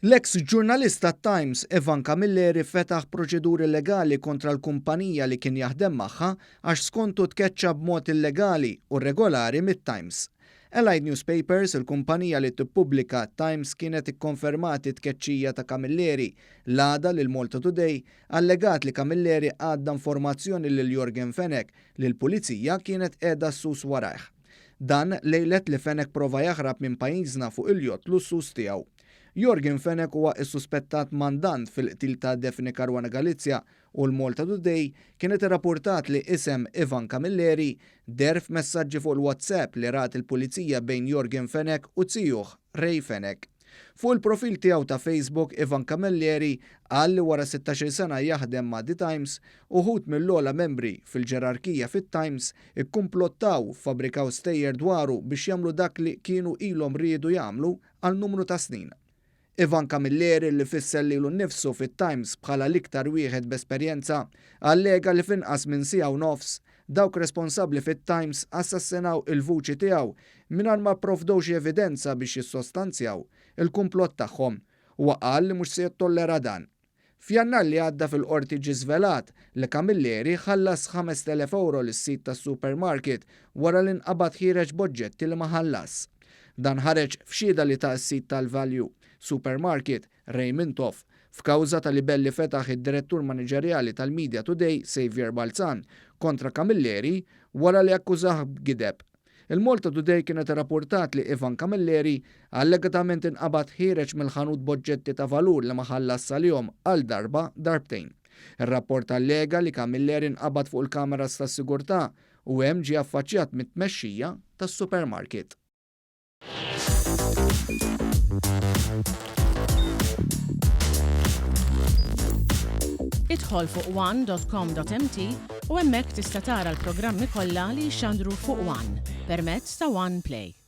L-eks ġurnalist tat-Times, Evan Camilleri fetaħ proċeduri legali kontra l-kumpanija li kien jaħdem magħha għax skontu tkeċċa b'mod illegali u rregolari mit-Times. Allied Newspapers, il-kumpanija li tippubblika t-Times kienet ikkonfermat it-tkeċċija ta' Camilleri l-għada li l-Malta Today allegat li Camilleri għadda informazzjoni lil Yorgen Fenech li l-Pulizija kienet qiegħda ssus warajh. Dan lejlet li Fenech prova jaħrab minn pajjiżna fuq il-jott lussuż tiegħu. Yorgen Fenech huwa s-suspettat mandant fil-qtil ta' Daphne Caruana Galizia u l-Malta Today kienet irrapurtat li isem Ivan Camilleri deher f'messaġġi fuq il-WhatsApp li rat il-Pulizija bejn Yorgen Fenech u zijuh Ray Fenech. Fuq il-profil tiegħu ta' Facebook Ivan Camilleri qal li wara 16-il sena jaħdem ma' The Times, uħud mill-ogħla membri fil-ġerarkija fit-Times ikkumplottaw u ffabbrikaw stejjer dwaru biex jagħmlu dak li kienu ilhom riedu jagħmlu għal numru ta' snin. Ivan Camilleri li fisser lilu nnifsu fit-Times bħala l-iktar wieħed b'esperjenza, allega li f'inqas minn siegħa u nofs, dawk responsabbli fit-Times assassinaw il-vuċi tiegħu mingħajr ma pprovdew xi evidenza biex jissostanzjaw il-kumplott tagħhom. Huwa qal li mhux se jittollera dan. F'Jannar li għadda fil-Qorti ġie żvelat li Camilleri ħallas 5,000 ewro lis-sid tas-supermarket wara li nqabad ħiereġ b'oġġetti li ma ħallasx. Dan ħareġ f'xhieda li ta s-sid tal-Value Supermarket, Ray Mintoff, f'kawża ta' libell li fetaħ id-direttur maniġerjali tal-Media Today, Saviour Balzan, kontra Camilleri wara li akkużah b'gideb. Il-Malta Today kienet irrapurtat li Ivan Camilleri allegatament inqabad ħiereġ mill-ħanut b'oġġetti ta' valur li ma ħallasx għalihom għal darba, darbtejn. Ir-rapport allega li Camilleri nqabad fuq il-kameras tas-sigurtà u hemm ġie affaċċjat mit-tmexxija tas-supermarket. Idħol fuq one.com.mt u hemmhekk tista' tara l-programmi kollha li jixxandru fuq One permezz ta' One Play.